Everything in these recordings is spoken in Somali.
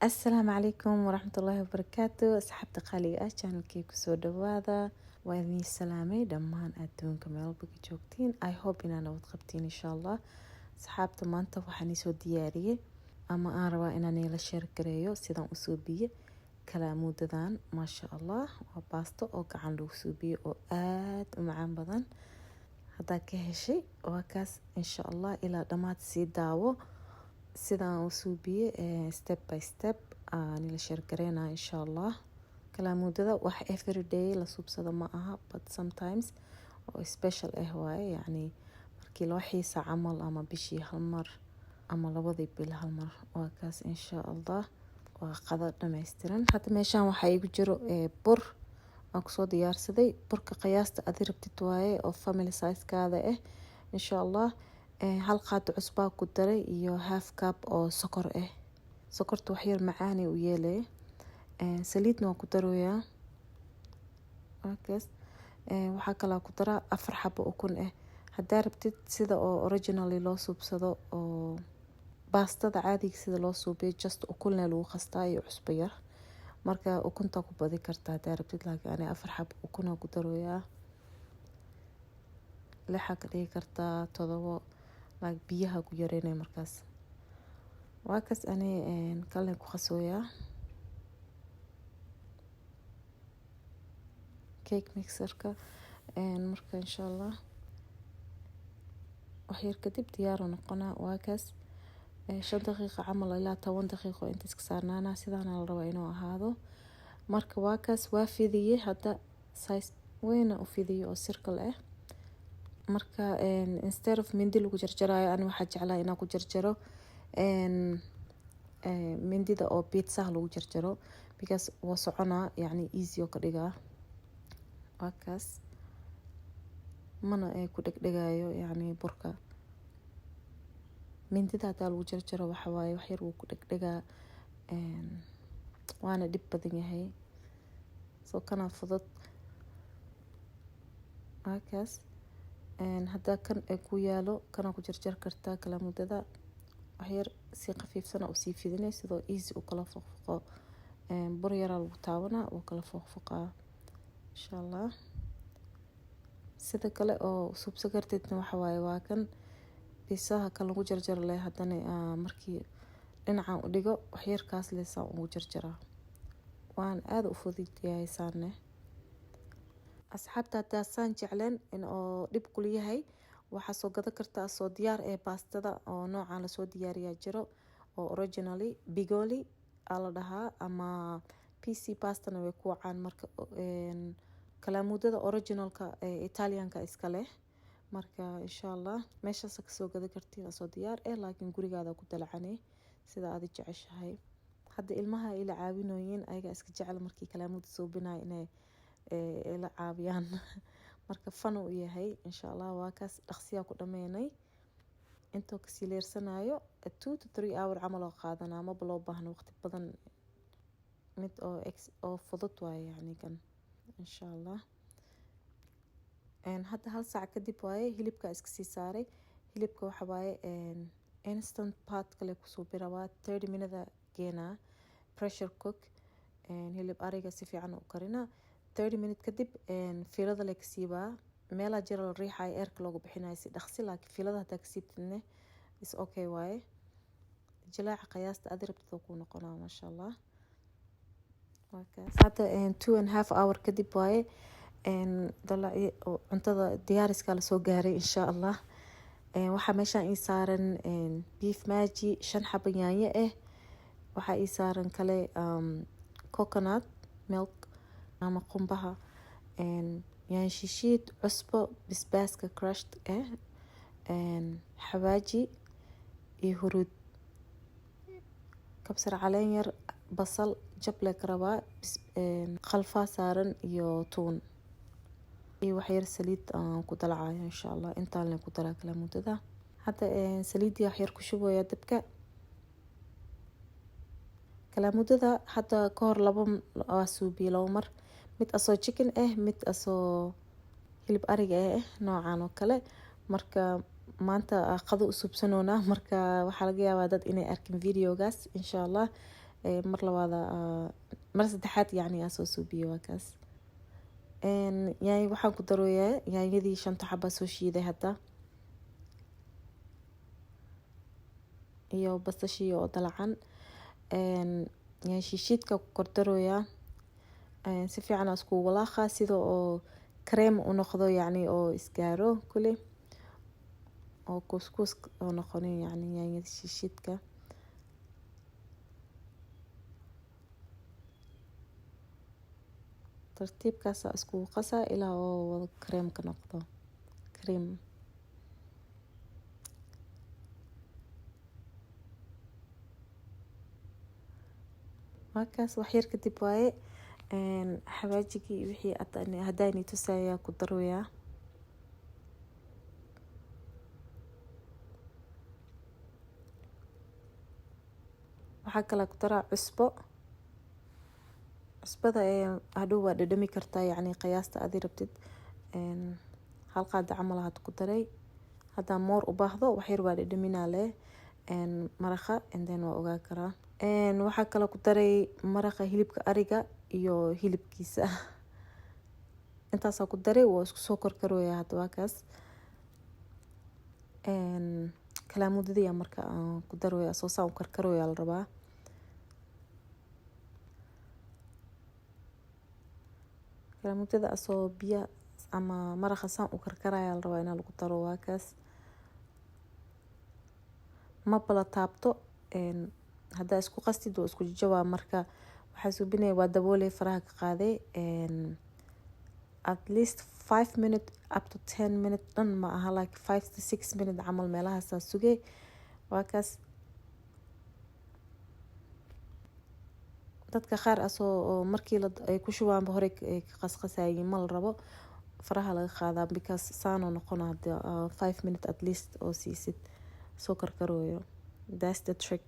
Asalaamu calaykum waraxmatullaahi wabarakaatu. Asxaabta qaaliga ah, channelkii kusoo dhawaada. Waa idin salaamay dhammaan adduunka meel walba ka joogtiin. I hope inaa nabad qabtiin, insha Allah. Asxaabta, maanta waxaan isoo diyaariyey ama aan rabaa inaan ila share gareeyo sidaan u suubiye kalaamuudadan. Maasha Allah, waa baasto oo gacan lagu suubiye oo aada u macaan badan. Haddaa ka heshay, waa kaas, insha Allah ilaa dhammaad sii daawo sidaan u suubiye, step by step aan ila share gareynaa, insha Allah. Kalaamuudada wax everyday la suubsado ma aha, but sometimes oo special ah waaye, yacni markii loo xiisa camal ama bishii hal mar ama labadii bil hal mar. Waa kaas, insha Allah, waa qado dhammaystiran. Hadda meeshaan waxaa igu jiro bur aan kusoo diyaarsaday. Burka qiyaasta adi rabtid waaye oo family sizekaada ah, insha Allah. Hal qaado cusbaa ku daray iyo half cup oo sokor ah. Sokorta waxyar macaanay u yeelay. Saliidna waan ku daroyaa. Waakaas. Waxaa kaloo ku daraa afar xabo ukun ah. Haddaa rabtid sida oo originally loo suubsado oo baastada caadiga sida loo suubiyo, just ukunle lagu qastaa iyo cusbo yar. Marka ukunta ku badi kartaa haddaa rabtid, laakiin ani afar xabo ukunaa ku daroyaa. Lixaa ka dhigi kartaa, todobo, like biyaha ku yareynaya markaas. Waa kaas, ani kalin ku qasooyaa cake mixerka. Marka insha Allah waxyar kadib diyaar u noqonaa. Waa kaas, 5 daqiiqo camal ilaa 10 daqiiqo inta iska saarnaana. Sidaana la rabaa inuu ahaado. Marka waa kaas, waa fidiyey. Hadda size weyna u fidiyey oo circle ah. Marka instead of mindi lagu jarjaraayo, ani waxaa jeclaa inaan ku jarjaro mindida oo pizzaha lagu jarjaro, because waa soconaa, yacni easy oo ka dhigaa. Waa kaas, mana ay ku dhegdhegayo. Yacni burka mindida hadaa lagu jarjaro, waxa waaye wax yar wuu ku dhegdhegaa, waana dhib badan yahay. Soo kana fudud. Waa kaas. Haddaa kan ay ku yaalo, kana ku jarjar kartaa kala muddada. Waxyar si khafiifsana usii fidinay sidoo easy u kala foqfoqo. Bur yaraa lagu taabanaa, wuu kala foqfoqaa, insha Allah. Sida kale oo suubsan kartidna waxa waaye waa kan pizzaha kan lagu jarjaro leh. Haddana markii dhinacan u dhigo, waxyarkaas leh saan ugu jarjaraa, waan aada u fudud yahay saanne. Asxaabta, haddaa saan jecleen in oo dhib kul yahay, waxaa soo gadan kartaa soo diyaar ee baastada oo noocan lasoo diyaariyaa jiro oo originally bigoli aa la dhahaa ama PC pastana way ku wacaan. Marka kalaamudada originalka ee Italianka iska leh. Marka insha Allah meeshaas kasoo gadan kartiin soo diyaar eh, laakiin gurigaada ku dalacane sida aad jeceshahay. Hadda ilmaha ila caawinooyin, ayaga iska jecel markii kalaamuda suubinayo inay ila caawiyaan. Marka fun uu yahay, insha Allah. Waa kaas, dhaqsiyaa ku dhameynay. Intoo kasii leersanayo 2 to 3 hour camal oo qaadanaa, maba loo baahno waqti badan. Mid oo ex oo fudud waaye yacni kan, insha Allah. Hadda hal saac kadib waaye. Hilibka iska sii saaray. Hilibka waxa waaye Instant Pot kale kusoo birawaa, 30 minute geenaa, pressure cook. Hilib ariga si fiican u karinaa. 30 minute kadib fiilada le kasiibaa. Meelaa jira la riixayo, airka loogu bixinayo si dhaqsi, laakiin fiilada hadaa kasiibtidne is okay waaye. Jilaaca qiyaasta adi rabtid oo kuu noqonaa, maasha Allah. Hadda 2.5 hour kadib waaye. Cuntada diyaariska lasoo gaaray, insha Allah. Waxaa meeshaan ii saaran beef Maggi, shan xabo yaanyo ah. Waxaa ii saaran kale coconut milk ama qumbaha, yaanyo shishiid, cusbo, basbaaska crushed ah, xawaaji iyo huruud, kabsar caleen yar, basal jab lee ka rabaa, qalfaa saaran iyo tuun iyo waxyar saliid aan ku dalacayo, insha Allah. Intaan leen ku daraa kala muddada. Hadda saliidii waxyar ku shubaya dabka. Kalaamudada hadda kahor laba waa suubiyey, laba mar, mid asoo chicken ah, mid asoo hilib ariga ah noocan oo kale. Marka maanta qado u suubsanoonaa. Marka waxaa laga yaabaa dad inay arkin videogaas, insha Allah. Mar labaada, mar saddexaad yacni aa soo suubiyey. Waa kaas. Yaanyo waxaan ku darooyaa, yaanyadii shanta xabaa soo shiiday hadda iyo basashii oo dalacan. Yaanyo shiishiidka ku kordarooyaa. Si fiican aa iskugu walaaqa sida oo cream u noqdo, yacni oo isgaaro kuli oo kuuskuus oo noqonin, yacni yaanyada shiishiidka. Tartiibkaasa iskugu qasaa ilaa oo wada cream ka noqdo, cream. Markaas wax yar kadib waaye, xawaajigii wixii haddaani tusayaa ku darooyaa. Waxaa kalaa ku daraa cusbo. Cusbada hadhow waa dhadhami kartaa, yacni qiyaasta adi rabtid. Hal qaada camal had ku daray. Haddaa more u baahdo, wax yar waa dhadhaminaa leh maraqa, and then waa ogaa karaa. Waxaa kaloo ku daray maraqa hilibka ariga iyo hilibkiisa. Intaasaa ku daray, waa isku soo karkarooya hadda. Waa kaas, kalaamudadii marka aan ku darooya, soo saan u karkarooya la rabaa. Kalaamudada asoo biya ama maraqa saan u karkaraya la rabaa inaa lagu daro. Waa kaas, ma bala taabto. Haddaa isku qastid waa isku jajabaa. Marka waxaa suubinaya, waa dabooley, faraha ka qaaday at least 5 minute up to 10 minute dhan ma aha, like 5 to 6 minute camal meelahaasaa sugay. Waa kaas. Dadka qaar asoo oo markii ay ku shubaanba hore ay ka qasqasayiin, ma la rabo, faraha laga qaadaa, because saanoo noqona hadii 5 minute at least oo siisid soo karkarooyo. That's the trick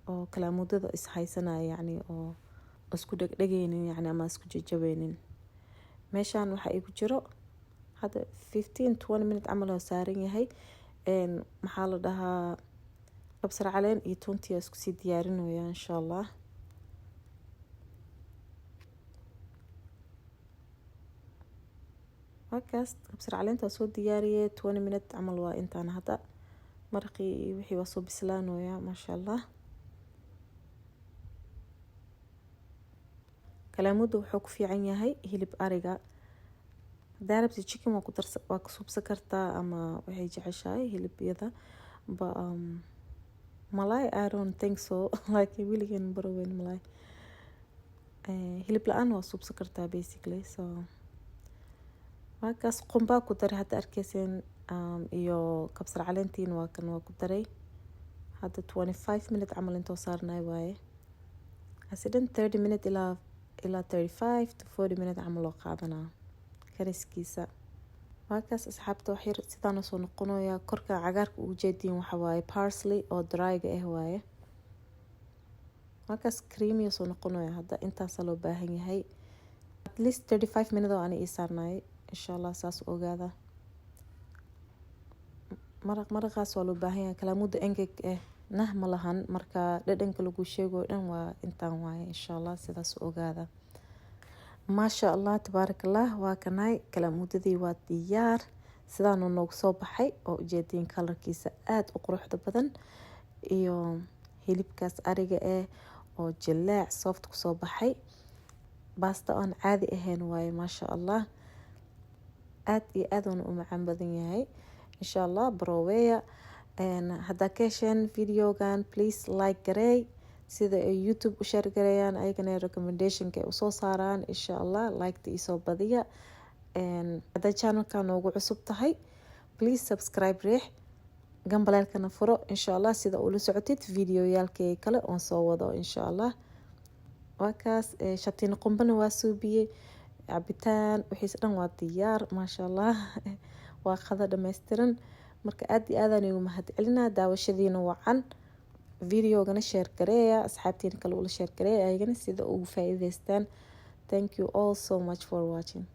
oo kalaamudada is haysanaya, yacni oo isku dhegdhegaynin, yacni ama isku jajabeynin. Meeshaan waxaa igu jiro hadda 15-20 minute camal oo saaran yahay. Maxaa la dhahaa, kabsar caleen iyo toontii isku sii diyaarinaya, insha Allah. Markaas kabsar caleenta waa soo diyaariyey, 20 minute camal waa intaan. Hadda maraqii iyo wixii waa soo bislaanaya, maasha Allah. Kalaamuda wuxuu ku fiican yahay hilib ariga. Hadaa rabtid chicken waa ku darsa, waa ku suubsan kartaa, ama waxay jeceshahay hilibyada ba. Malay, I don't think so, laakiin weligeen baroweyn malay. Hilib la-aan waa suubsan kartaa basically. So waakaas, qumbaa ku daray hadda arkeyseen, iyo kabsar caleentiin waa kan, waa ku daray hadda. 25 minute camal intoo saarnay waaye, asi dhan 30 minute ilaa 35 to 40 minute camal loo qaadanaa kariskiisa. Waakaas asxaabta, wax yar sidaana soo noqonaya. Korka cagaarka ugu jeediin waxa waaye parsley oo dryga ah waaye. Waakaas, creamy soo noqonaya hadda. Intaasaa loo baahan yahay, at least 35 minute oo ani ii saarnay, insha Allah. Saas u ogaada, maraq maraqaas waa loo baahan yahay. Kalaamuda engeg eh nah ma lahan, marka dhadhanka lagu sheego dhan waa intaan waaye, insha Allah. Sidaas u ogaada. Maasha Allah, tabaaraka Allah. Waa kanay, kalaamudadii waa diyaar. Sidaanuu noogu soo baxay oo ujeediin, kalarkiisa aada u quruxda badan iyo hilibkaas ariga eh oo jileec soft kusoo baxay. Baasta aan caadi ahayn waaye, maasha Allah. Aad iyo aad uuna u macaan badan yahay. Insha Allah baroweya. Haddaa ka hesheen videogan, please like gareey, sida ay YouTube u share gareeyaan ayagana recommendationka ay usoo saaraan. Insha Allah liketa iisoo badiya. Haddaa channelka noogu cusub tahay, please subscribe riix, gambaleelkana furo, insha Allah, sida ula socotid videoyaalkay kale oon soo wado, insha Allah. Waa kaas, shatiino qumbana waa suubiyey, cabitaan wixiis dhan waa diyaar, maasha Allah. Waa qado dhammaystiran. Marka aad iyo aadaan igu mahad celinaa daawashadiina wacan. Videogana share gareeya, asxaabtiina kale ula share gareeya ayagana sida ugu faa'iideystaan. Thank you all so much for watching.